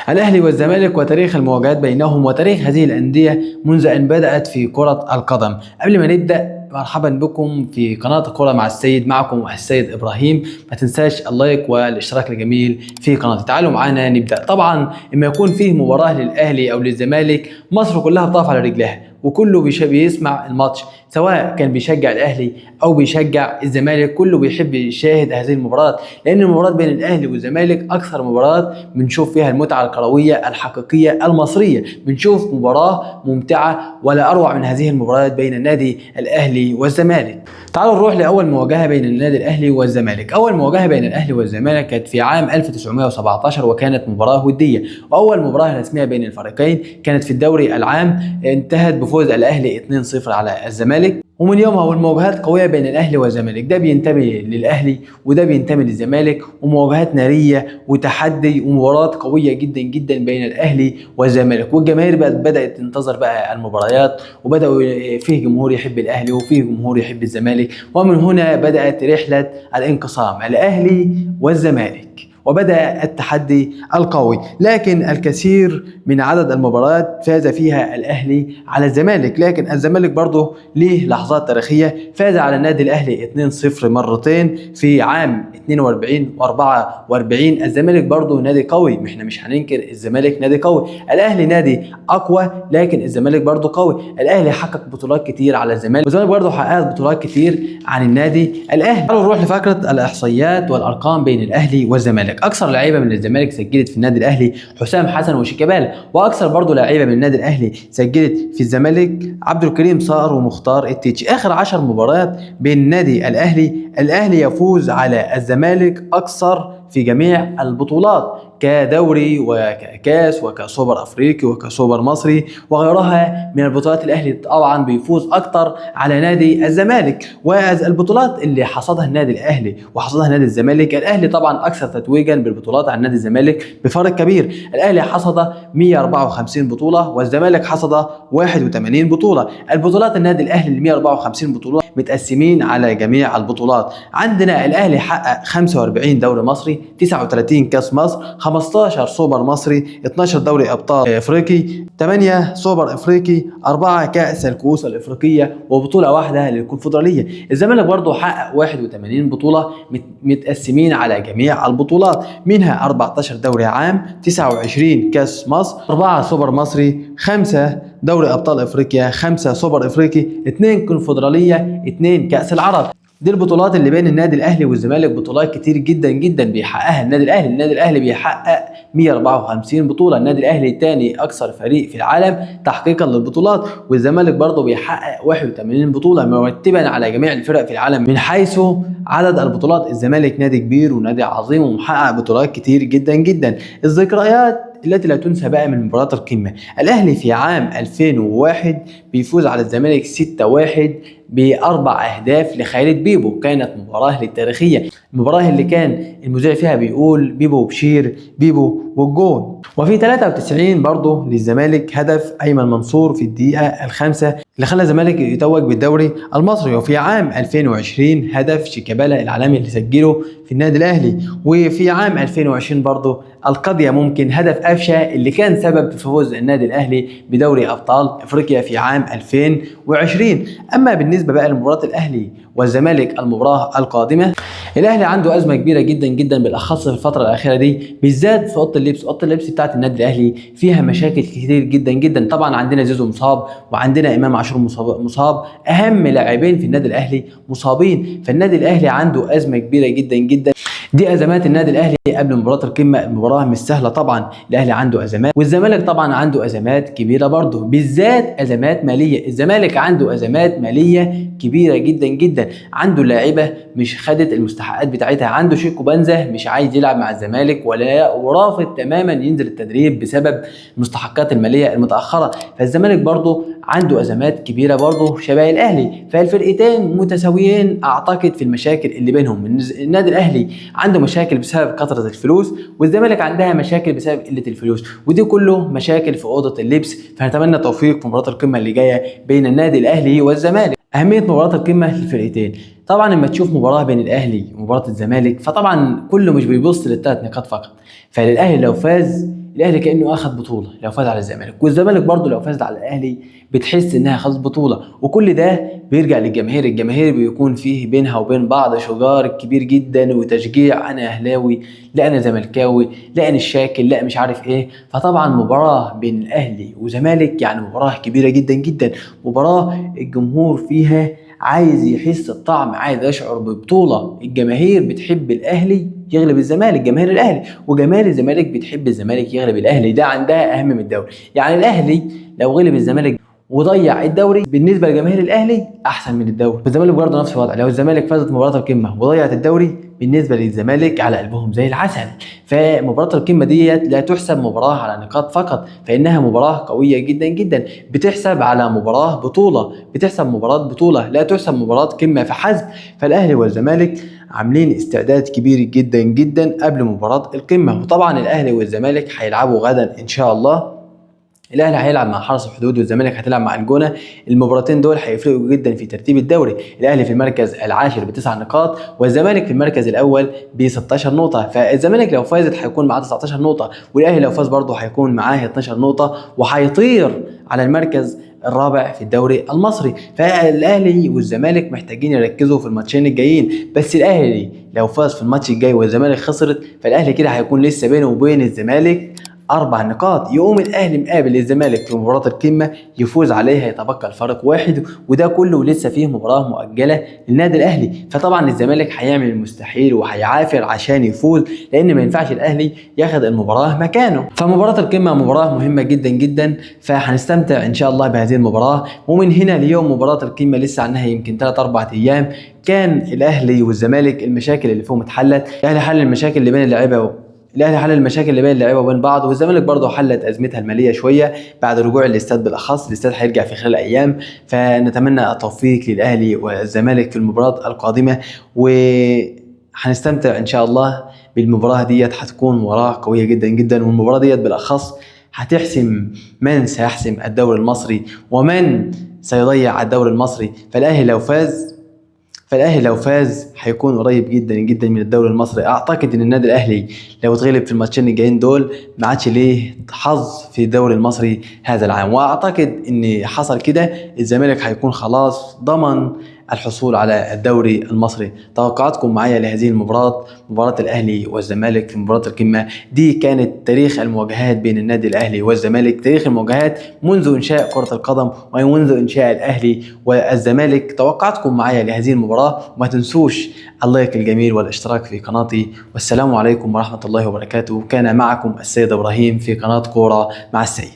الأهلي والزمالك وتاريخ المواجهات بينهم وتاريخ هذه الأندية منذ أن بدأت في كرة القدم. قبل ما نبدأ، مرحبا بكم في قناة الكرة مع السيد، معكم السيد إبراهيم. ما تنساش اللايك والاشتراك الجميل في قناتي. تعالوا معانا نبدأ. طبعا اما يكون فيه مباراة للأهلي أو للزمالك، مصر كلها بتقف على رجلها وكله بيسمع الماتش، سواء كان بيشجع الأهلي أو بيشجع الزمالك، كله بيحب يشاهد هذه المباراة، لأن المباراة بين الأهلي والزمالك أكثر مباراة بنشوف فيها المتعة الكروية الحقيقية المصرية. بنشوف مباراة ممتعة ولا أروع من هذه المباريات بين النادي الأهلي والزمالك. تعالوا نروح لأول مواجهة بين النادي الأهلي والزمالك. أول مواجهة بين الأهلي والزمالك كانت في عام 1917، وكانت مباراة ودية. وأول مباراة رسمية بين الفريقين كانت في الدوري العام، انتهت بفوز الأهلي 2-0 على الزمالك. ومن يومها والمواجهات قوية بين الأهلي والزمالك، ده بينتمي للأهلي وده بينتمي للزمالك، ومواجهات نارية وتحدي ومباريات قوية جدا جدا بين الأهلي والزمالك. والجماهير بقت بدأت تنتظر بقى المباريات، وبدأوا فيه جمهور يحب الأهلي وفيه جمهور يحب الزمالك، ومن هنا بدأت رحلة الانقسام الأهلي والزمالك، وبدأ التحدي القوي. لكن الكثير من عدد المباريات فاز فيها الأهلي على الزمالك، لكن الزمالك برضه ليه لحظات تاريخية، فاز على النادي الأهلي 2-0 مرتين في عام 42 و44. الزمالك برضه نادي قوي، احنا مش هننكر الزمالك نادي قوي، الأهلي نادي أقوى لكن الزمالك برضه قوي. الأهلي حقق بطولات كتير على الزمالك، والزمالك برضه حقق بطولات كتير عن النادي الأهلي. تعالوا نروح لفقرة الإحصائيات والأرقام بين الأهلي والزمالك. اكثر لعيبة من الزمالك سجلت في النادي الاهلي حسام حسن وشيكابالا، واكثر برضه لعيبة من النادي الاهلي سجلت في الزمالك عبد الكريم صقر ومختار التتش. اخر 10 مباريات بين النادي الاهلي، الاهلي يفوز على الزمالك اكثر في جميع البطولات، كدوري وكاس وكسوبر افريقي وكسوبر مصري وغيرها من البطولات. الاهلي طبعا بيفوز اكتر على نادي الزمالك. والبطولات اللي حصدها النادي الاهلي وحصدها نادي الزمالك، الاهلي طبعا اكثر تتويجا بالبطولات عن نادي الزمالك بفارق كبير. الاهلي حصد 154 بطوله والزمالك حصد 81 بطوله. البطولات النادي الاهلي ال 154 بطوله متقسمين على جميع البطولات. عندنا الاهلي حقق 45 دوري مصري، 39 كاس مصر، 15 سوبر مصري، 12 دوري ابطال افريقي، 8 سوبر افريقي، 4 كاس الكؤوس الافريقية، وبطولة واحدة للكونفدراليه. الزمالك برضه حقق 81 بطوله متقسمين على جميع البطولات، منها 14 دوري عام، 29 كاس مصر، 4 سوبر مصري، 5 دوري ابطال افريقيا، 5 سوبر افريقي، 2 كونفدراليه، 2 كاس العرب. دي البطولات اللي بين النادي الاهلي والزمالك، بطولات كتير جدا جدا بيحققها النادي الاهلي. النادي الاهلي بيحقق 154 بطوله، النادي الاهلي تاني اكثر فريق في العالم تحقيقا للبطولات، والزمالك برضه بيحقق 81 بطوله، مرتبا على جميع الفرق في العالم من حيث عدد البطولات. الزمالك نادي كبير ونادي عظيم ومحقق بطولات كتير جدا جدا. الذكريات التي لا تنسى بقى من مباراة القمة، الأهلي في عام 2001 بيفوز على الزمالك 6-1 بأربع أهداف لخالد بيبو. كانت مباراة للتاريخية، المباراة اللي كان المذيع فيها بيقول بيبو وبشير، بيبو والجون. وفي 93 برضه للزمالك هدف أيمن منصور في الدقيقة الخامسة اللي خلى الزمالك يتوج بالدوري المصري. وفي عام 2020 هدف شيكابالا العالمي اللي سجله في النادي الأهلي. وفي عام 2020 برضه القضية ممكن هدف قفشة اللي كان سبب في فوز النادي الأهلي بدوري أبطال أفريقيا في عام 2020. أما بالنسبة بقى لمباراة الأهلي والزمالك المباراة القادمة، الأهلي عنده أزمة كبيرة جدا جدا بالأخص في الفترة الأخيرة دي، بالذات في أوضة اللبس. أوضة اللبس بتاعت النادي الأهلي فيها مشاكل كتير جدا جدا. طبعا عندنا زيزو مصاب، وعندنا إمام عاشور مصاب، أهم لاعبين في النادي الأهلي مصابين، فالنادي الأهلي عنده أزمة كبيرة جدا جدا. دي ازمات النادي الاهلي قبل مباراة القمه. المباراة مش سهلة طبعا، الاهلي عنده ازمات، والزمالك طبعا عنده ازمات كبيرة برضه، بالذات ازمات ماليه. الزمالك عنده ازمات ماليه كبيرة جدا جدا، عنده لاعيبه مش خدت المستحقات بتاعتها، عنده شيكو بانزا مش عايز يلعب مع الزمالك ولا ورافض تماما ينزل التدريب بسبب المستحقات المالية المتاخرة. فالزمالك برضه عنده ازمات كبيرة برضه شبه الاهلي، فالفرقتين متساويين اعتقد في المشاكل اللي بينهم. النادي الاهلي عنده مشاكل بسبب كثرة الفلوس، والزمالك عندها مشاكل بسبب قلة الفلوس، ودي كله مشاكل في أوضة اللبس. فنتمنى التوفيق في مباراة القمة اللي جاية بين النادي الأهلي والزمالك. أهمية مباراة القمة للفرقتين، طبعا لما تشوف مباراة بين الاهلي ومباراة الزمالك فطبعا كله مش بيبص للثلاث نقاط فقط، فالاهلي لو فاز الاهلي كانه اخذ بطوله لو فاز على الزمالك، والزمالك برضه لو فاز على الاهلي بتحس انها خدت بطوله. وكل ده بيرجع للجماهير، الجماهير بيكون فيه بينها وبين بعض شجار كبير جدا وتشجيع، انا اهلاوي، لا انا زملكاوي، لا انا الشاكل، لا مش عارف ايه. فطبعا مباراة بين الاهلي وزمالك يعني مباراة كبيرة جدا جدا، مباراة الجمهور فيها عايز يحس الطعم، عايز يشعر ببطولة. الجماهير بتحب الاهلي يغلب الزمالك، جماهير الاهلي، وجماهير الزمالك بتحب الزمالك يغلب الاهلي، ده عندها اهم من الدوري. يعني الاهلي لو غلب الزمالك وضيع الدوري بالنسبة لجماهير الاهلي احسن من الدوري، والزمالك برضه نفس الوضع، لو الزمالك فازت مباراة القمه وضيعت الدوري بالنسبة للزمالك على قلبهم زي العسل. فمباراه القمه ديت لا تحسب مباراة على نقاط فقط، فانها مباراة قوية جدا جدا، بتحسب على مباراة بطوله، بتحسب مباراة بطوله، لا تحسب مباراة قمة فحسب. فالاهلي والزمالك عاملين استعداد كبير جدا جدا قبل مباراة القمه، وطبعا الاهلي والزمالك هيلعبوا غدا ان شاء الله. الاهلي هيلعب مع حرس الحدود والزمالك هتلعب مع الجونه، المباراتين دول هيفرقوا جدا في ترتيب الدوري. الاهلي في المركز العاشر ب9 نقاط، والزمالك في المركز الاول ب16 نقطة. فالزمالك لو فازت هيكون معاه 19 نقطة، والاهلي لو فاز برضه هيكون معاه 12 نقطة، وهيطير على المركز الرابع في الدوري المصري. فالاهلي والزمالك محتاجين يركزوا في الماتشين الجايين، بس الاهلي لو فاز في الماتش الجاي والزمالك خسرت فالاهلي كده هيكون لسه بينه وبين الزمالك 4 نقاط. يقوم الاهلي مقابل الزمالك في مباراة القمه يفوز عليها يتبقى الفرق 1، وده كله لسه فيه مباراة مؤجلة للنادي الاهلي. فطبعا الزمالك هيعمل المستحيل وهيعافر عشان يفوز، لان ما ينفعش الاهلي ياخد المباراة مكانه. فمباراه القمه مباراة مهمة جدا جدا، فهنستمتع ان شاء الله بهذه المباراة. ومن هنا ليوم مباراة القمه لسه عنها يمكن 3-4 ايام. كان الاهلي والزمالك المشاكل اللي فيهم اتحلت، الاهلي حل المشاكل اللي بين اللعيبة، الاهلي حل المشاكل اللي بين اللعيبة وبين بعض، والزمالك برضه حلت ازمتها المالية شوية بعد رجوع الاستاد، بالاخص الاستاد هيرجع في خلال ايام. فنتمنى التوفيق للاهلي والزمالك في المباراة القادمة، وهنستمتع ان شاء الله بالمباراة ديت، هتكون مباراة قوية جدا جدا، والمباراة ديت بالاخص هتحسم من سيحسم الدوري المصري ومن سيضيع الدوري المصري. فالاهلي لو فاز هيكون قريب جدا جدا من الدوري المصري. اعتقد ان النادي الاهلي لو اتغلب في الماتشين الجايين دول ما عادش ليه حظ في الدوري المصري هذا العام، واعتقد ان حصل كده الزمالك هيكون خلاص ضمن الحصول على الدوري المصري. توقعاتكم معايا لهذه المباراة، مباراة الأهلي والزمالك في مباراة القمة دي، كانت تاريخ المواجهات بين النادي الأهلي والزمالك، تاريخ المواجهات منذ إنشاء كرة القدم ومنذ إنشاء الأهلي والزمالك. توقعاتكم معايا لهذه المباراة، وما تنسوش اللايك الجميل والاشتراك في قناتي. والسلام عليكم ورحمة الله وبركاته. كان معكم السيد إبراهيم في قناة كورة مع السيد.